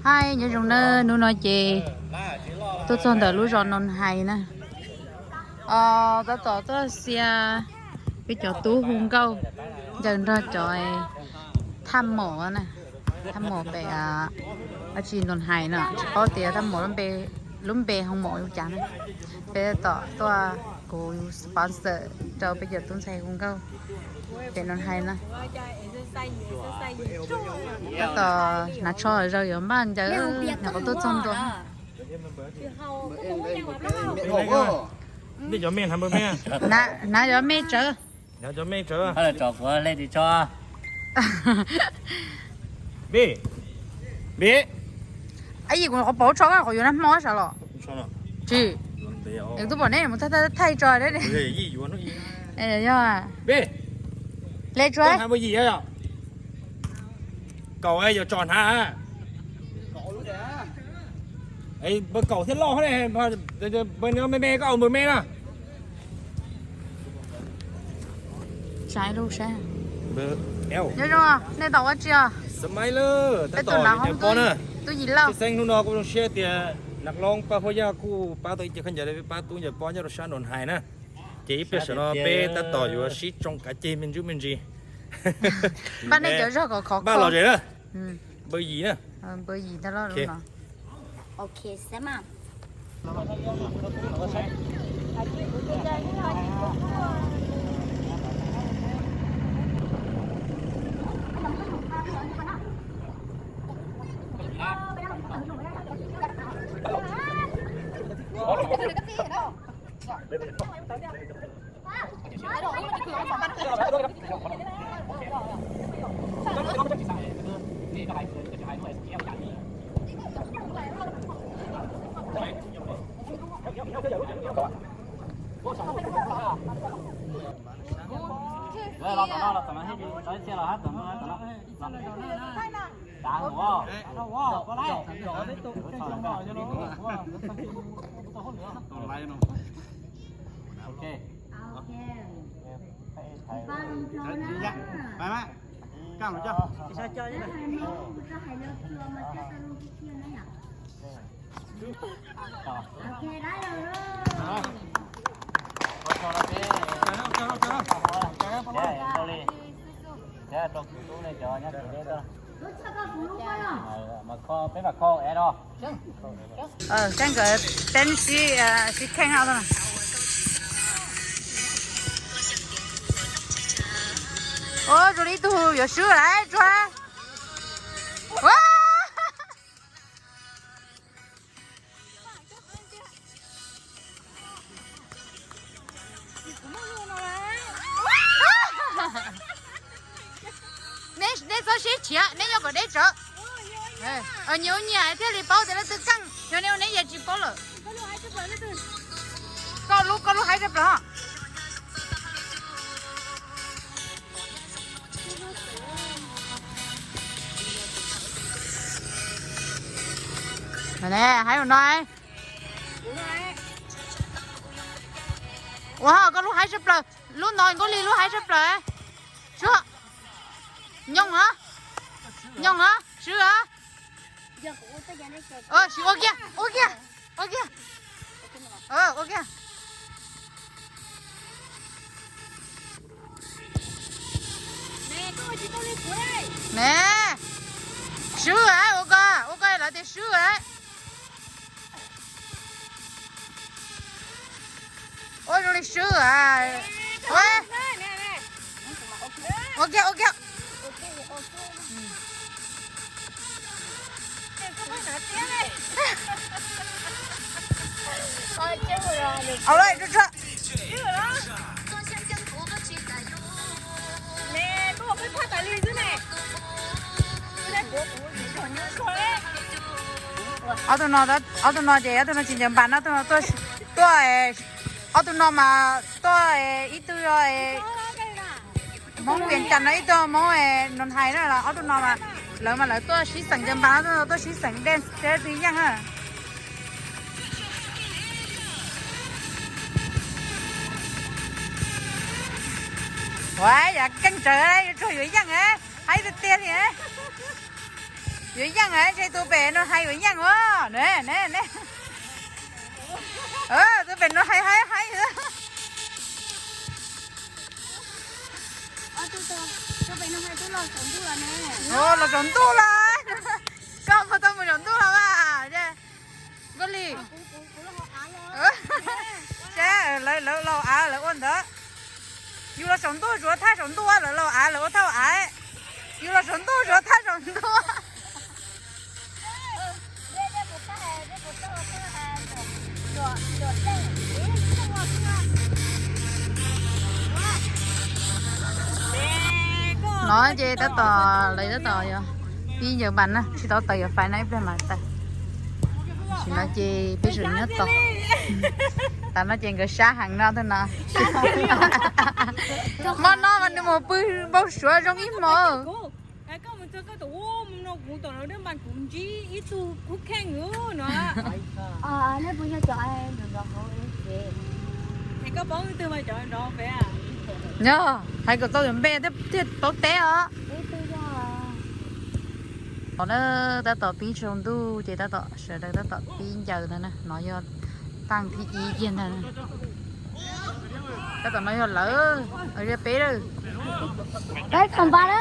Hais nyob zoo na, hnub no ces tuaj txog ntawm lub zos Noos Hais na. Tab tom tuaj xia peb cov tub hu nkauj ncaws nrog cov thaj maum na, thaj maum pem dab tsi Noos Hais no, tsis paub tias thaj maum lub npe hu maum li cas na. Peb tab tom tuaj kuv sponsor rau peb cov tub ntxhais hu nkauj pem Noos Hais na. Tab tom hnav tsho zaus yuav npaj ncaws, hnav qhov tuaj txog ntua. Nej cov me hnav npawg me, hnav cov me tsawv. Cov me tsawv. Tsom kuv hle tis tsho. Bi, bi. Yim kuv qhov paus tsho qhov yuav nag hmo sav los. Tsis, tub pom nej mus thaij tso. Yog, hle tso. Kaum yuav tsom hnav. Npawg kaum thiab loj, npawg me me koj, npawg me na. Nyob zoo, nej tom ua tsi os? Peb tus nav hoob tub yim lauj. Txheeb hnub no kuj zoo siab tias Nav Loob Paj Huab Yaj kuj pab tau ib ce khaub ncaws, pab tub ncaws pob nyob rau sab Noos Hais na. Ces ib pliag saum no peb tab tom yuav sib tsoo kav ceg me ntsis me ntsis. Npaj nej cov zog kom khov kho. Npaj los ze na. Npawg yim na. Npawg yim ntag los no. Los tom no, los tom no, ib txhia los hab tom no, tom no. Dav huv. Ok. Koj nkawd teeb sib, sib kheej no. Ua zoo li ib tug yuav swb lawm tsuag. Neb txhob sib tshiav, neb yuav kom deb tsawv. Nyias ua nyias thiaj li paub tias leej twg keej, yog neb ua neb yam tsis paub lawm. Koj lub, koj lub haib tshaj plaws. Haib ua no. Ua koj lub haib tshaj plaws, lub no Nkauj Lis lub haib tshaj plaws. Swb. Nyooj os, nyooj os, swb os. Ua kiag, ua kiag, ua kiag, ua kiag. Ne, swb os, ua koj, ua koj lawv tias swb os. Ua zoo li swb os. Ua kiag, ua kiag. Au lawm, tsuag tsuag. Ob tug no, ob tug no ces ob tug no tsis ncaws npas no, ob tug no tuaj, ob tug no mas tuaj ib tug Hmoob Vias Cas no, ib tug Hmoob Noos Hais na, ob tug no mas lawv mas lawv tuaj sib xeem ncaws npas, ob tug no tuaj sib xeem dance thiab twg yeej na. Ua yam keej tsawv, yuav tsuag yuav yeej, haib tiag tiag li. Yuav yeej, tus pem no hais yuav yeej os. Ne ne ne, tus pem no hais hais hais. Los saum ntuj lawm. Koj puas tau mus saum ntuj los as? Nkauj Lis, seb lawv laus av lawv ua ntawd. Yus los saum ntuj tsuav thaj saum ntuj, lawv laus av lawv ua thaj av. Yus los saum ntuj tsuav thaj saum ntuj. No ces tab tom lawv tab tom yuav pib ncaws npas na, tsis tau tawm yuav fais no ib pliag mas tawm. Tam sim no ces peb tseem nyob tod. Tam no ces nkawd sab heev no ntag no. Hmo no mas nws mus pw npau suav zoo ib hmo. Yog hais kom tau npe thiaj paub teb os. Tom na, tab tom pib tsaus ntuj ces tab tom sawv daws tab tom pib ncaws ntag na. No yog taaj thib ib kiag ntag. Tab tom no yog lawv, yog peb lawm. Peb tau npaj lawm.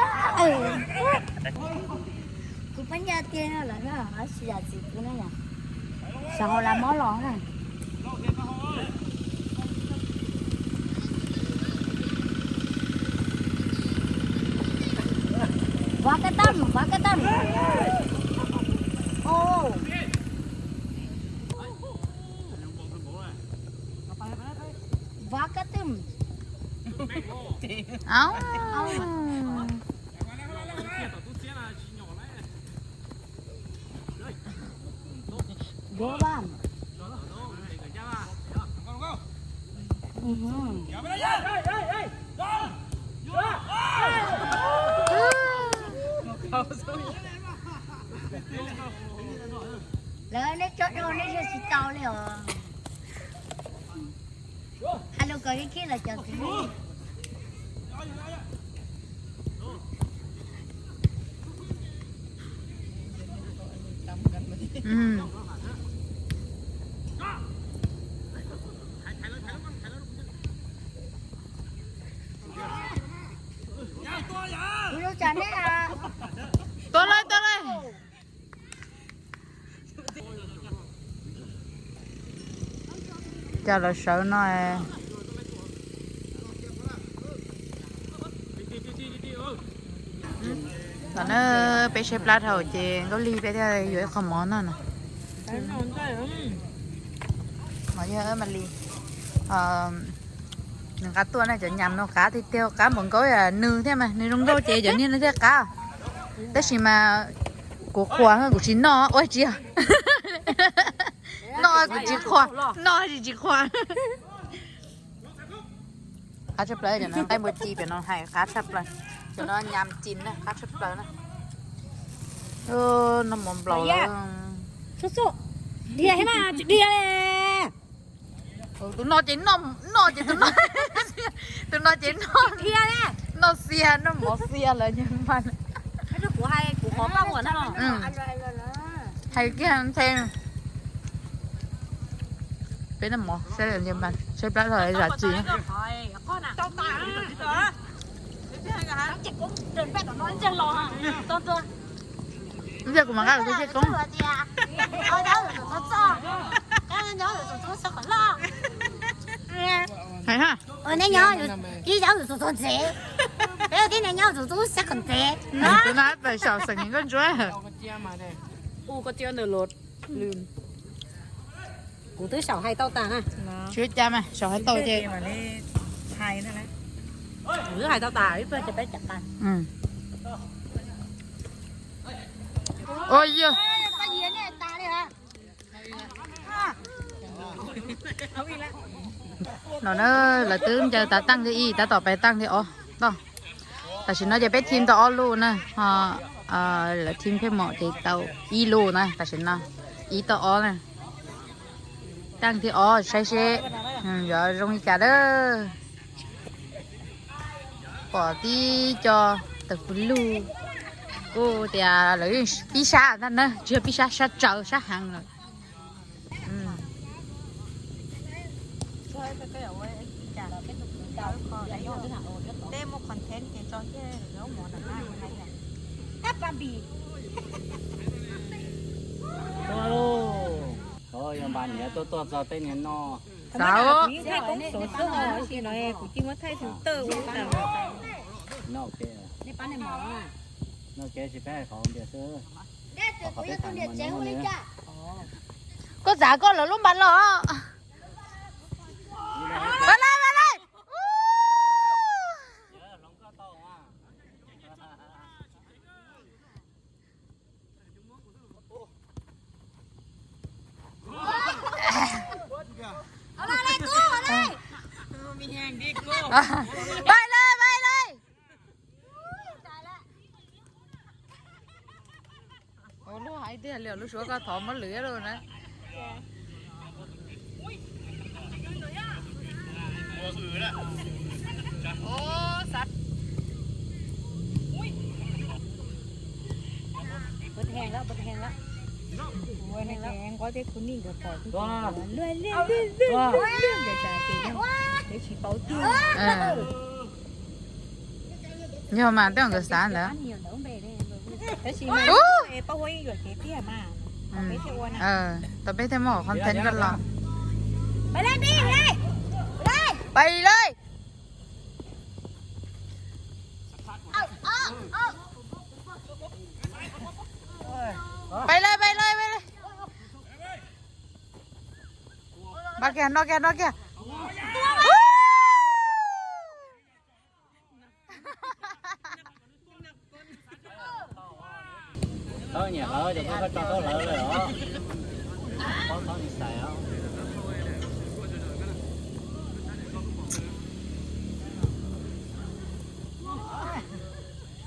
Kuv pab ncaws tiag lawm na, tsis yam txiv kuv na yom. Sawv hauv las mob los na. Vov kab toj, vov kab toj. Ô. Vov kab toj. Au. Lawv neb tso rau neb tsis tau li os. Hais lus kom khib khib los cov txiv. Tua lawm, tua lawm. Coj lawv sawv no. Tam no peb saib plab dhau ces Nkauj Lig peb thiaj yuav ib qho mov noj na. Mov yog Mas Lis nws qab tuaj na, cov nyam no qab tiag tiag, qab npaum nkaus nws thiab mas, nws zoo nkauj ces cov niag no thiaj qab. Tab sis mas kuv qhuas kuv tsis noj ua tsi. Noj kuv tsis qhuas, noj tsis tsis qhuas. Qab tshaj plaws, cov no nqaij npua ci pem no hais qab tshaj plaws. Cov no nyam ci na, qab tshaj plaws na. Noj mov nplaum lawm. Tus no ces noj, noj ces tus no, tus no ces noj, noj xia, noj mov xia lawm nyob mas. Hais kiag nthe. Peb noj mov saib, saib plab los zam txim. Ib pliag kuv mam nqa kuv tus xyab koob. Hais ha. Ib yam tus txog ntxev, peb ua tib neeg nyob tus tub xyab koob ntxev. Tus no tawm saum xeem nkauj ntsuab. Kuv twb saum hais tau tas na. Tsis ua cas mas, saum hais tau ces. Kuv twb hais tau tas, ib pliag ces peb cam tas. Ua yog. No na, lawv twb ncaws tas taaj thib ib, tab tom pais taaj thib ob tod. Tam sim no ces peb thim tau ob lub na, ho lawv thim pheej mom ces tau ib lub na, tam sim no ib tau ob na. Taaj thib ob saib seb yuav zoo li cas lawm. Pom tib co tawm pw lug. Kuj tias lawv yeej pib sab ntag na, tsis yog pib sab, sab tsaws sab heev lawm. Yog npam niam tuaj tuaj txog tej niag no. Xav kuv yeej thaij koob xov xwb os, tab sis no kuv cia muab thaij filter ua tag. Koj txav koj lawv lub npas los. Vas lais, vas lais. Pais lawm, pais lawm. Ua lub hais tiag li, lub suav koj thov muab lwm lawm na. Nquab thiab kuv niam nkawd pom kuv luag liaj liaj liaj liaj ntawd tas ces yog lawv tsis paub tiag. Yog mas tej nkawd xav ntawd. Tab sis mas pab huab yeej yuam kev tiag mas. Tau peb thiaj muaj qhov nthe koj los. Pais lawm. Pais lawm, pais lawm, pais lawm. Npaj kiag, noj kiag, noj kiag. Tau nyiam hlawv ces koj tso tau hlawv lawm os. Paub txhob nis xais os.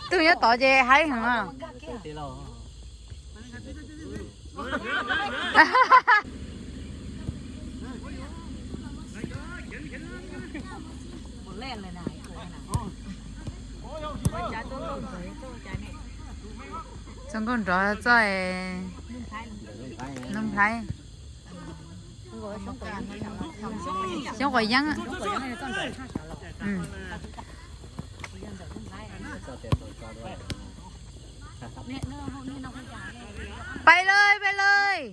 Tus nyob tod ces haib heev. Txoj nkauj nrov txoj Nuj Nplhaib. Xyoob quav yeeb. Pais lawm, pais lawm.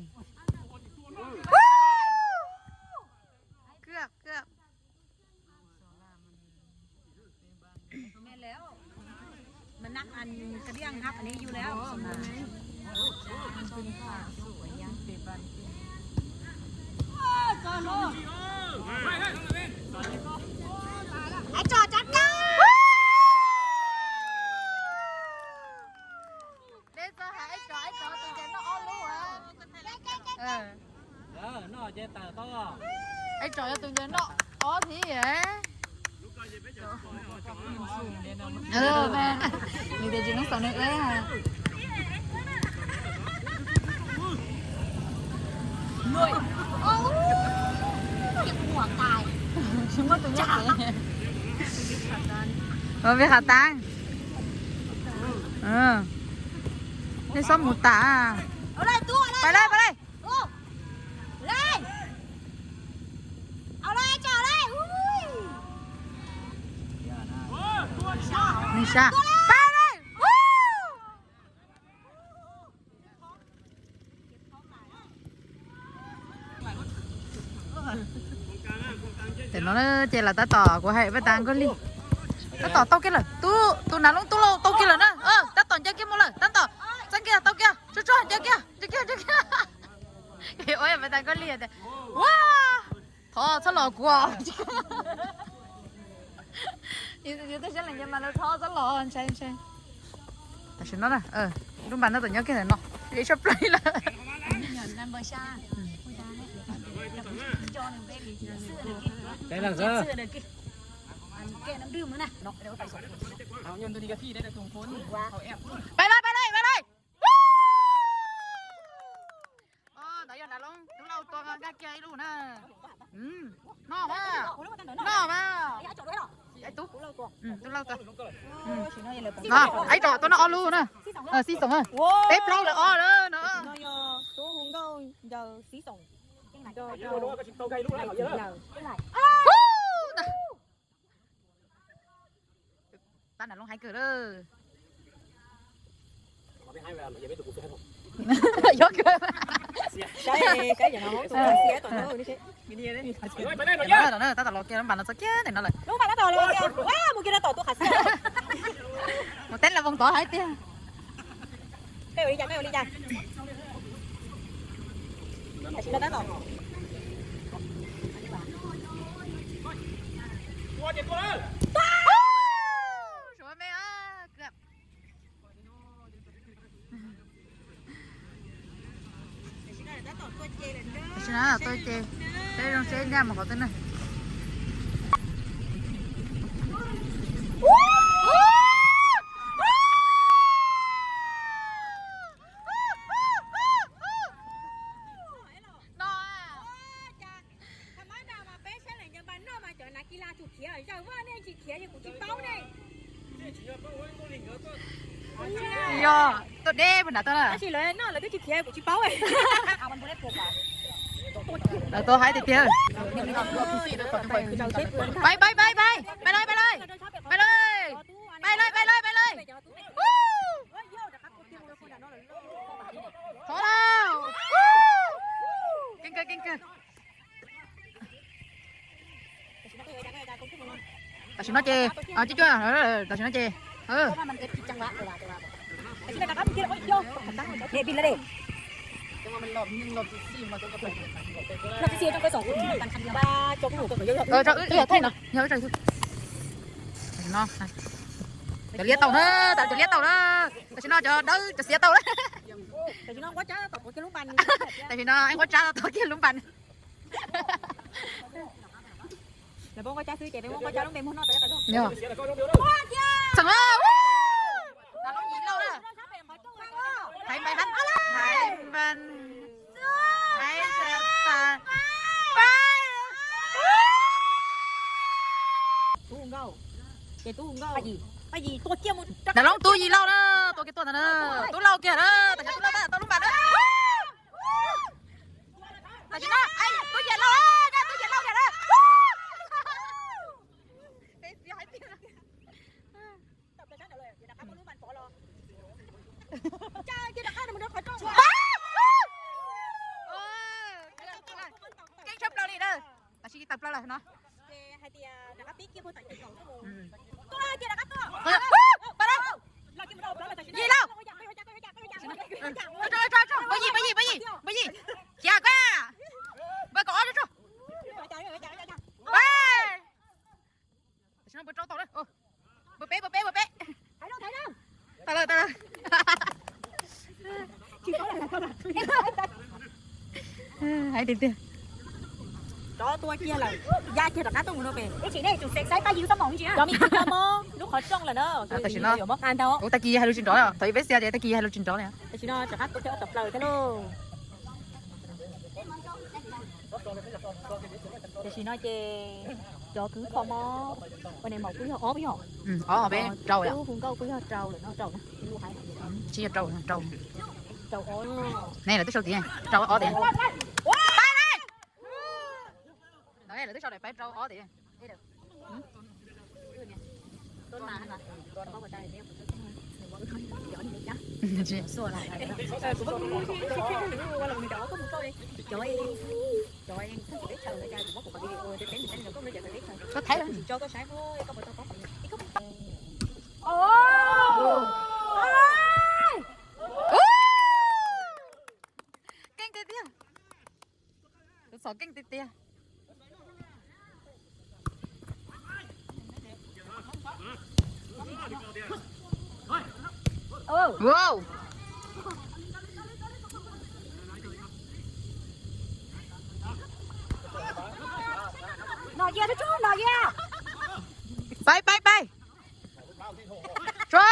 Dej txog hais ib tsov, ib tsov tus ncaws noj ob lub. Ib tsov yog tus ncaws noj ob thiab. Nws tias tsis muab xaus nws ib. Ua vij qhav taab. Nej xob mus tas. Pais lawm, pais lawm. Nws sab. Pais lawm. Tam no ces lawv tab tom, kuv hais Paj Tas Nkauj Lig, tab tom tau kiag lawm, tus nav loob tub lauj, tau kiag lawm na, tab tom ncaws kiag mus lawm, tab tom txeeb kiag, tau kiag, tsuag tsuag, ncaws kiag, ncaws kiag, ncaws kiag. Ua Paj Tas Nkauj Lig tias, ua, thov txhob los kuv. Yus twb saib leej yawg mas lawv thov txhob los ntshai ntshai. Tam sim no na, lub npas no tseem nyob kiag ntawm no, ib sab plaws lawm. Pais lawm, pais lawm, pais lawm. Ntawd yog nav loob tub lauj tua nkag kiag ib lub na. Noj mas, noj mas. Tub Lauj tuaj. No, ib tsoom tuaj no ob lub na. Xib Xoom. Peb plaub lawm ob lawm no. Tab nam loob heev kawg lawm. Tab tom los kiag lub npas no txog kiag ntawm no lawm. Mus teb las voos tod hais tiag. Tam sim no tuaj ces peb zoo seb nyaj mus qhov twg na. Yog tuaj deb puag nram tuaj na. Lawv tuaj haib tiag tiag. Pais pais pais pais, pais lawm pais lawm, pais lawm, pais lawm pais lawm pais lawm. Thov lauj. Keej kawg keej kawg. Tam sim no ces, cib cuab, tam sim no ces, tam sim no cov liab tau na, tam cov liab tau na, tam sim no cov dawb cov xiav tau na. Tam sim no nquab tsab tau tuav kiag lub npas. Lawv poob nquab tsab xwb ces peb muab nquab tsab lub npe muag noj tas. Txheem lauj, lub yim lauj na. Haiv Npas, Haiv Npas, Haiv Npas. Nram Loob Tub Yim Lauj na, tuaj kiag tuaj ntag na, Tub Lauj kiag na, tam sim no Tub Lauj tau lub npas na. Tam sim no Tub Yim Lauj, Tub Yim Lauj kiag na. Keej tshaj plaws li na. Tam sim tawm plaws lawm no. Yim Lauj. Npawg Yim, npawg Yim, npawg Yim, npawg Yim, khiav koj. Npawg kaum ob tso. Tam sim no npawg rau tau lawm. Npawg peb, npawg peb, npawg peb. Tau lawm, tau lawm. Hais tiag tiag. Rov tua kiag lawm, ya kiag rov qab tuaj mus no pem. Cov me kwv cov mob lub qhov rooj lawm na. Tam sim no, ua tag kis hais lus tsis nrov, thaum ib peb xia ces tag kis hais lus tsis nrov li. Tam sim no rov qab tua kiag ob tawm plaws thiab lauj. Tam sim no ces cov kwv kho mob ua ne maum kuj yog ob yog. Ob peb rau yom. Hu nkauj kuj yog rau lawm no, rau na. Tsis yog rau, rau. Rau ob. Ne lawv twb sau tias rau ob tias. Lawv twb sau daim pais rau ob tias. Koj thaib los. Keej tiag tiag. Tus txom keej tiag tiag. Wow. Noj Yia, noj Yia. Pais, pais, pais. Tso.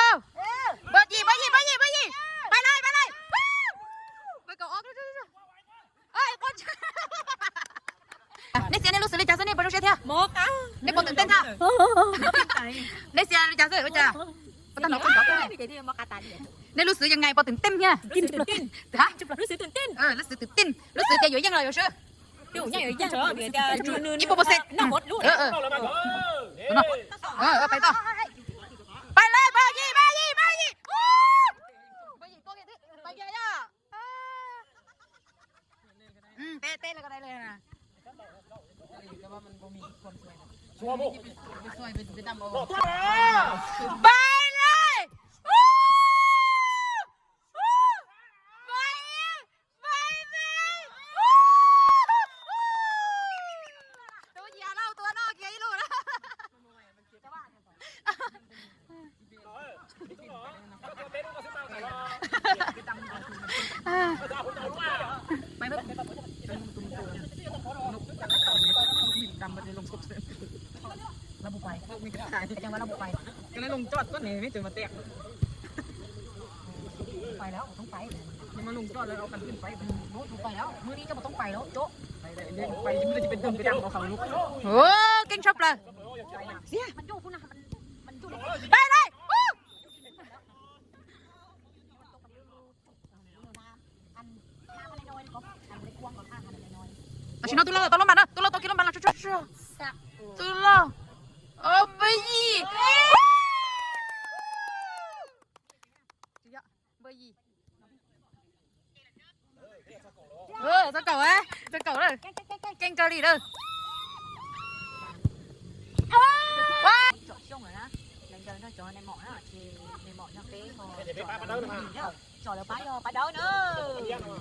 Npawg Yim, npawg Yim, npawg Yim, npawg Yim. Pais lawm, pais lawm. Npawg Kaum Ob, nej txiav nej lub xws li cas xwb nej puas Seb thiab. Nej puasตื่นเต้นthiab? Nej xia li cas xwb ua cas? Nej lub xwb yeej nqaij puasตื่นเต้นthiab? Lub xwbตื่นเต้น, lub xwb tias yuav yeej los yuav swb. Ib puas puas xees. Pais tau. Pais lawm, npaj yim, npaj yim, npaj yim. Pais kiag yom. Teb, teb li ko, teb li. Pais li. Tus yam lauj, tua noj kiag ib lub na. Keej tshaj plaws. Pais, pais. Tam sim no tus laug tau lub npas na, tus laug tau kiag lub npas los tsuag tsuag. Tus laug. Npawj yim. Txog kaum, txog kaum lawm. Keej kawg li lawm.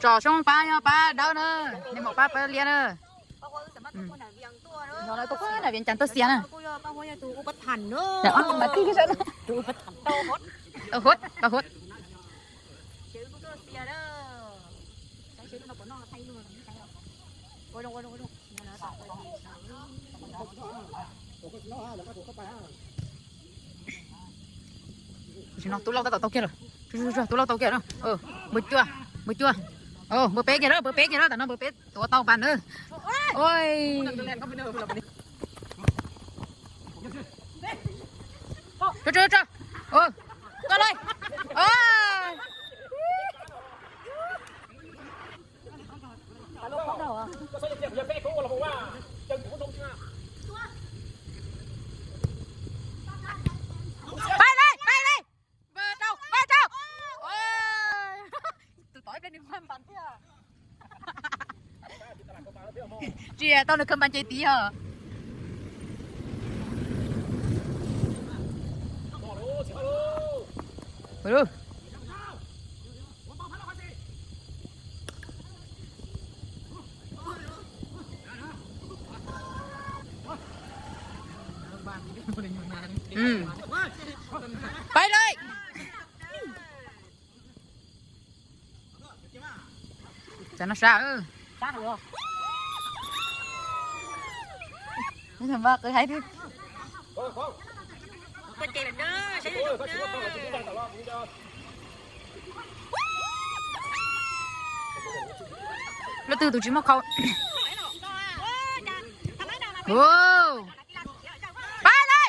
Tsom xyoob pab yog pab dawb na. Nej maum pab pab liab na. No lawv tuaj puag nram Vias Cas tuaj xia na. Tau huv, tau huv. Tam sim no tub lauj tab tom tau kiag lawm. Tub lauj tau kiag na. Npawg cua, npawg cua. Npawg peb kiag lawm, npawg peb kiag lawm, tam no npawg peb tuav tau npas na. Oi. Tso, tso, tso. Tso lawm. Pais li, pais li. Npawg rau, npawg rau. Tus tod ib pliag nws khaws npas thiab. Tsis tau nws khaws npas ces tiv os. Pais li. Tsam no sab. Leej twg tus tsis muaj khau. Pais li.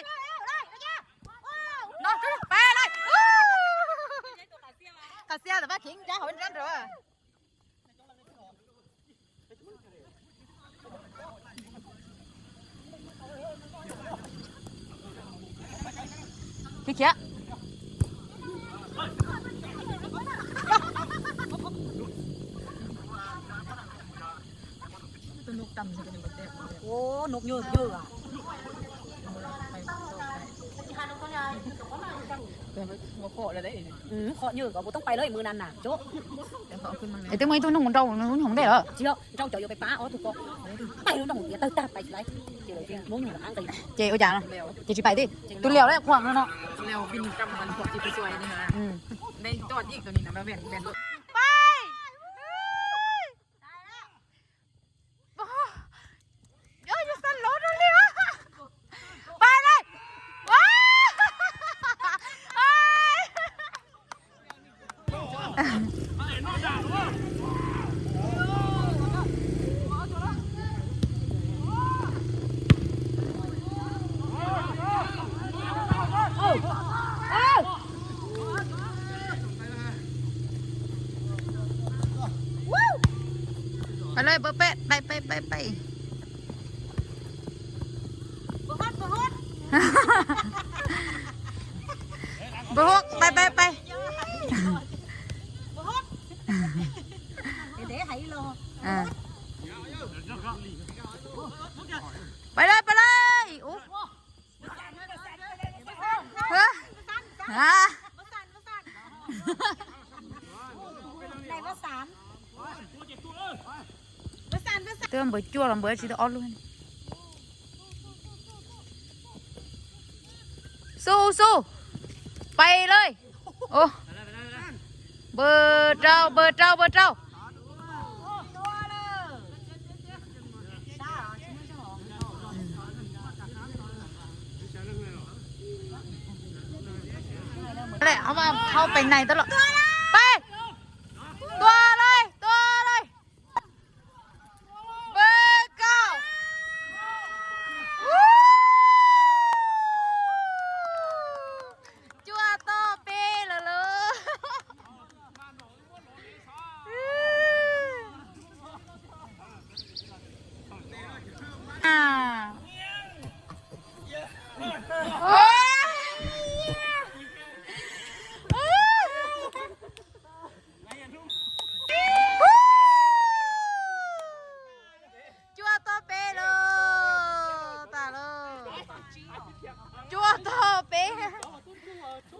Qas xiab tam pab khiav nrab hauv nrab nrad. Khiav khiav. Ua, noj nyuaj nyuaj. Qhov nyuj kom kuv toob pais lawm mws na na. Es twb muaj ib tug nug nrau nws lub nyoog ntej lawm. Tsis yog nrau cov yuav pais pab ob tug ko. Pais lub nrau tias tawg tag pais tsis laiv. Ces ua cas no? Ces tsis pais thiab. Tus liaus lawm qhuam no no. Pais lawm, pais, pais, pais, pais, pais. Npawg Huab, pais, pais, pais. Pais lawm, pais lawm. Ub. Hã? Twb npawg cuaj los npawg tsis tau ob lub. Xu, xu. Pais lawm. Npawg rau, npawg rau, npawg rau. Lawm, hauv pem nais tau los. Pais. Tua lawm, tua lawm. Npawg kaum. Cuaj toj peb lawm lauj. Cuaj toj peb lauj, tas lauj. Cuaj toj peb.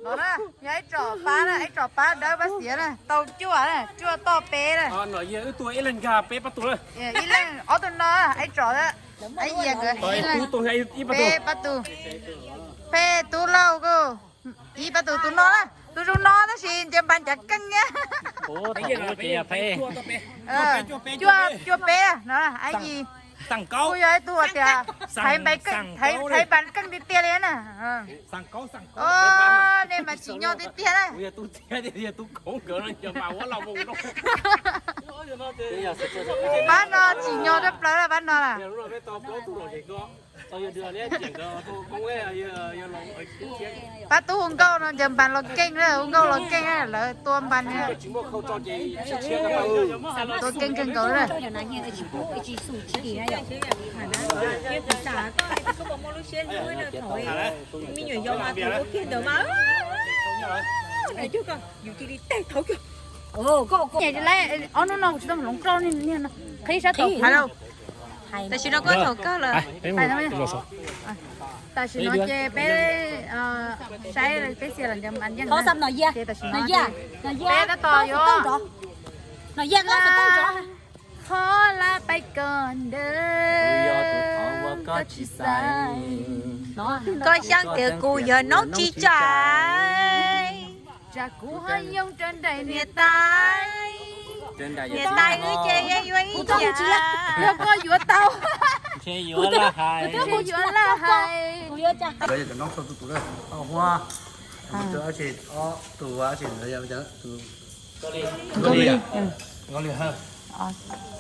No na, yog ib tsom pab na, ib tsom pab dawb pab xiav na, tau cuaj na, cuaj toj peb na. Ib leeg ob tug no, ib tsom, ib yam nkawd, peb pab tug, peb tug lauj koj. Ib pab tug tus no na, tus zoo no tab sis ncaws npas cav keej na. Cuaj, cuaj peb no, ib yim. Kuj yog ib tug tias haiv npas keej tiag tiag li na. Nej mas tsim nyog tiag tiag na. Pab no tsim nyog rau plaws lawm pab no lawm. Pab tub hu nkauj no ncaws npas los keej, hu nkauj los keej lawv tua npas, tua keej kawg nkaus lawm. Ob hnub no kuv tsis tau hloov rau nej qhib sab tod. Tam sim no kuj thaum kawg lawm. Tam sim no ces peb saib peb xiam los ncaws npas yeej, ces tam sim no peb tab tom yuav qhov lab pais kos ntawd, koj tsis xaiv. Koj xyab tias kuv yog noob tsis tsai. Tsam kuv ho yoo rau nraim niam tais. Niam tais wb ces yeej yuav ib yam. Yog koj yuav tau, ntshe yuav laj hais. Cov noob txhua tus tus, Huab, tus, tus, tus,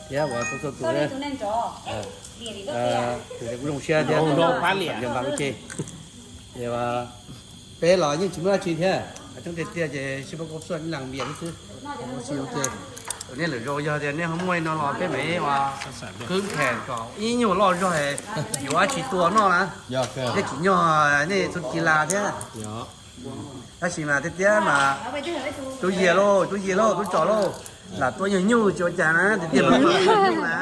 thiab uas txhua txhua tus, tus kuj zoo siab thiab, ncaws npas kuj ces. Peb los yeej tsis muaj dab tsi thiab, coob tiag tiag ces sib pab kov xuaj ib leeg npias xwb. Nej lwm zaus yog tias nej ho muaj li no los peb mam ua khwb phem kom ib nyuag loj zog yuav dab tsi tua noj na. Nej tsim nyog nej txhua tus las thiab. Tab sis mas tiag tiag mas tub yias lauj, tub yias lauj, tub tsom lauj, lam tua nyuag nyuj tsis ua cas na, tiag tiag mas nyuj na.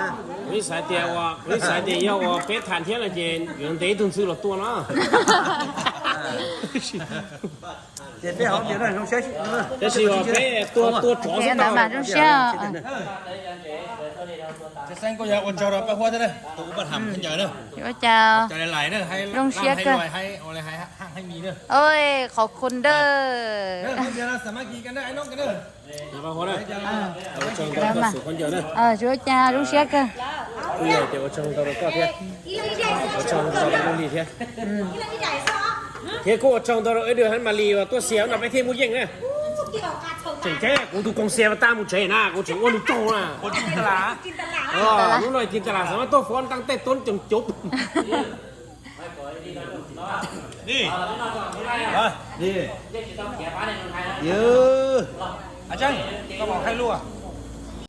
Kuv ib xav tias, kuv ib xav tias yog uas peb tham thiab no ces yuav ntes ib tug ntxhw los tua no. Ces peb hauv tias zoo siab, tab sis uas peb tua, tua tsov xwb mas zoo siab. Ua tsaug rau pab Huab thiab tus ua paj ham khaub ncaws na. Ua cas zoo siab kawg. Oj, qhov khun dawj. Ua cas zoo siab kawg. Ua tsaug ntau rau koj thiab. Ua tsaug ntau rau Nuj Lis thiab. Thiab kuj ua tsaug ntau rau Eb Dwm Hab Mas Lis uas tuaj xiam no peb thiaj muaj yeej na. Tseem ceeb kuv tus koom xiam mas tab mus tsev na, kuv tseem ua nws tsaug na. Hnub no Cin Tas Las xav mas tuaj fob ntaaj tej tuab coos cub.